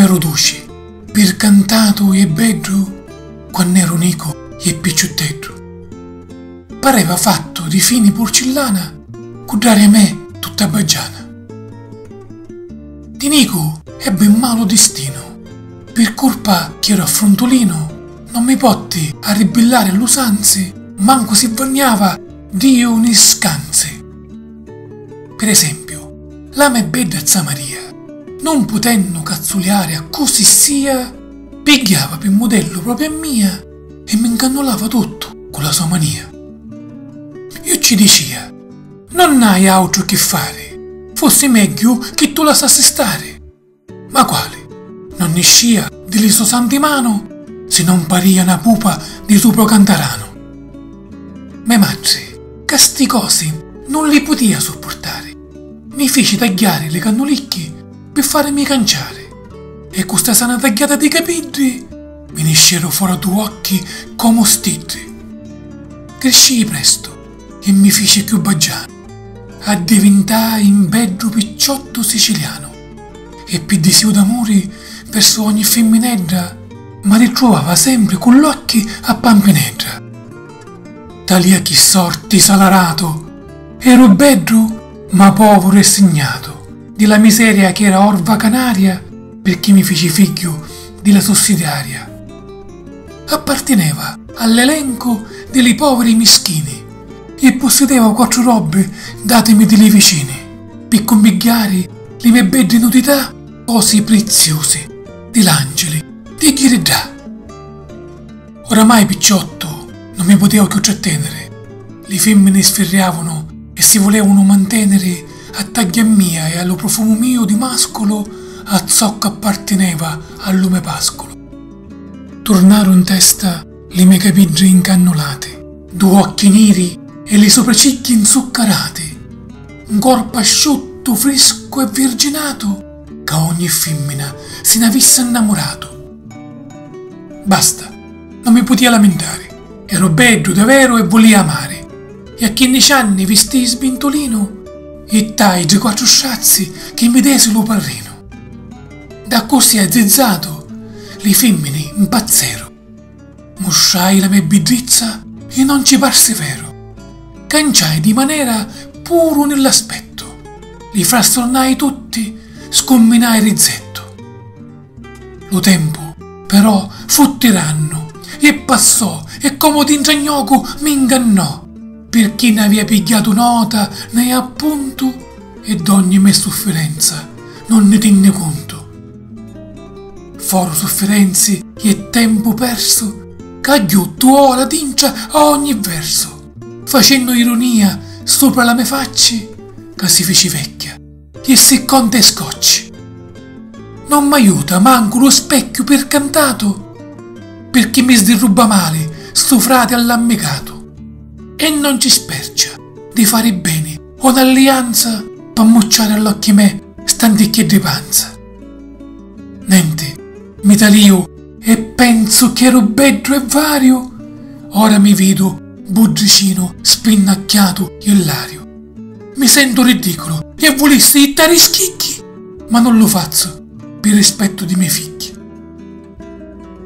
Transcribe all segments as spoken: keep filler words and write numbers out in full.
Ru duci, pircantatu e beddu, quann'eru nicu e picciutteddu. Pareva fattu di fini purcillana, cu dd'aria me tutta baggiana. Di nicu ebbi malu distinu, pir curpa ch'eru a fruntulinu, non mi potti arribbillari a l'usanzi, mancu si vanniava Diu ni scanzi. Per esempiu, la me bedda zza Maria, non putennu cazzuliari a cu si sia, pigghiava pi mudellu propriu a mia e mi 'ncannulava tuttu cu la so mania. Iu ci dicia: "Non hai autru chi fari, fussi megghiu chi tu lassassi stari." Ma quali? Non niscia di li so santi manu si non paria na pupa di supra o cantaranu. Me matri, ca sti cosi non li putia suppurtari, mi fici tagghiari li cannulicchi pi farimi canciari, e cu sta sana tagghiata di capiddi mi nisceru fora du occhi comu stiddi. Criscii prestu e mi fici chiù baggianu. Addivintai 'n beddu picciottu sicilianu, e pi disiu d'amuri versu ogni fimminedda m'arritruvava sempri cu l'occhi a pampinedda. Talia chi sorti salaratu! Eru beddu, ma poviru e signatu, di la miseria ch'era orva canaria, pirchì mi fici figghiu di la sussidiaria. Appartineva all'elencu di li poviri mischini e pussideva quattru robbi datimi di li vicini, pi cummigghiari li me beddi nudità, cosi priziusi di l'angili di Ghiriddà. Oramai picciottu non mi puteu chiù tratteniri, li fimmini sfirriavunu e si vulevunu manteniri a tagghia mia e a lu profumu miu di masculu a zoccu appartineva a lu me pasculu. Turnaru 'n testa li me capiddi 'ncannulati, du occhi niri e li sopracigghi 'nzuccarati, 'n corpu asciuttu, friscu e virginatu, ca ogni fimmina si n'avissi annamuratu. Basta, non mi putia lamintari, eru beddu daveru e vulia amari, e a chinnici anni vistii sbintulinu, jittai ddi quattru strazzi chi mi desi lu parrinu. D'accussì azzizzatu li fimmini 'mpazzeru. Mustrai la me biddizza e non ci parsi veru. Canciai di manera puru nill'aspettu. Li frasturnai tutti, scumminai rizzettu. Lu tempu, però, fu tirannu e passò e comu dintra gnocu m'ingannò, pirchì n'avia pigghiatu nota nè appuntu e d'ogni me suffirenza non ni tinni cuntu. Foru suffirenzi e tempu persu, c'agghiuttu ora dintra a ogni versu, facennu irunia supra la me facci ca si fici vecchia e si conta e scocci. Non m'aiuta mancu lu specchiu pircantatu, pirchì mi sdirrubba mali stu frati allammicatu, e non ci spercia di fari beni o n'allianza p'ammucciari all'occhi me st'anticchia di panza. Nenti, mi taliu e pensu ch'eru beddu e variu, ora mi vidu buddicinu, spinnacchiatu e lariu. Mi sentu ridiculu e vulissi jittari schicchi, ma non lu fazzu pi rispettu di me figghi.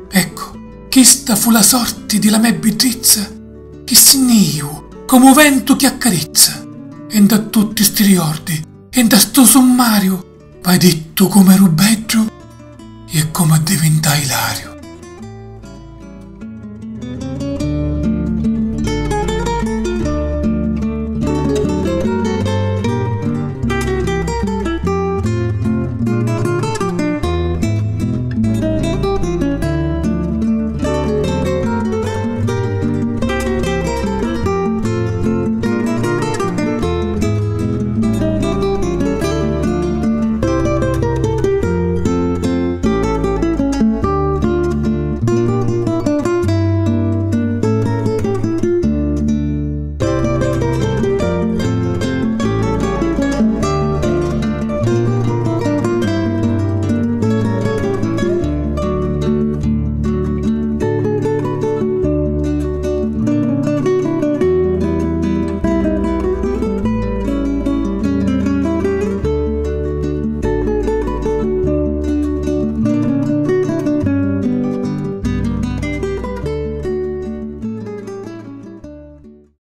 Eccu, chista fu la sorti di la me biddizza, chi si nni iu comu ventu chi accarizza, e nta tutti sti riordi e nta stu summariu vai dittu comu eru beddu e comu addivintai lariu.